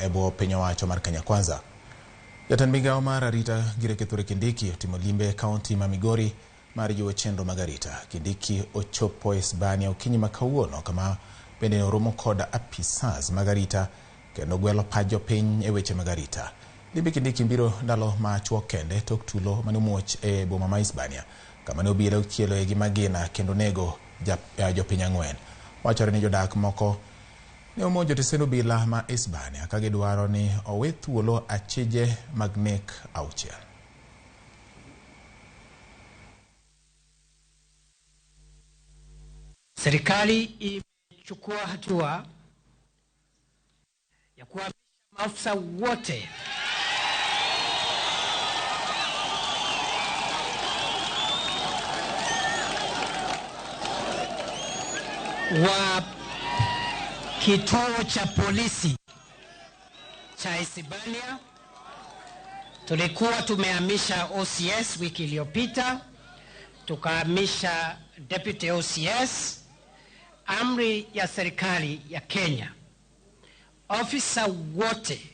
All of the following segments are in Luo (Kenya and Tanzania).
e bwo piny owacho mar Kenya Kwanza. Jatend migawo mar arita Kithure Kindiki otimo limbe e kaunti ma Migori mar jiwo chenro mag arita. Kindiki ochopo Isebania okinyi ma kawuono kama bende oromo kod apisas mag arita kendo gwelo pach jopiny e weche mag arita. Limbe Kindiki biro ndalo machuok kende tok tulo mane omuoch e boma ma Isebania kama ne obila ochieloe gi magina kendo nego jopiny 4. Wachore ni jodak moko ne omonjo tesend obila ma Isebania ka gidwaro ni owe thuolo achije mag nek 6. Serikali imechukua hatua ya kuhamisha maafisa wote wa kituo cha polisi cha Isebania. Tulikuwa tumehamisha OCS wiki iliyopita, tukahamisha Deputy OCS. Amri ya serikali ya Kenya, ofisa wote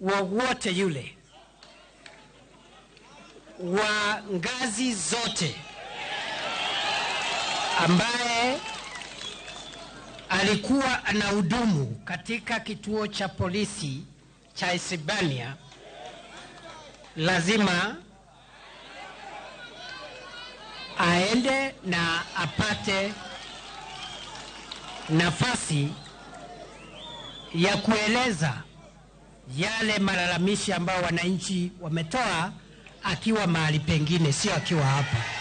wowote yule wa ngazi zote ambaye alikuwa anahudumu katika kituo cha polisi cha Isebania lazima aende na apate nafasi ya kueleza yale malalamishi ambayo wananchi wametoa akiwa mahali pengine, sio akiwa hapa.